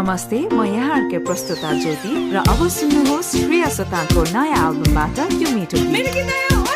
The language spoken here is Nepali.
नमस्ते, म यहाँहरुकै प्रस्तुता ज्योति र अब सुन्नुहोस् श्रेया सताको नयाँ एल्बमबाट यो मिठो गीत।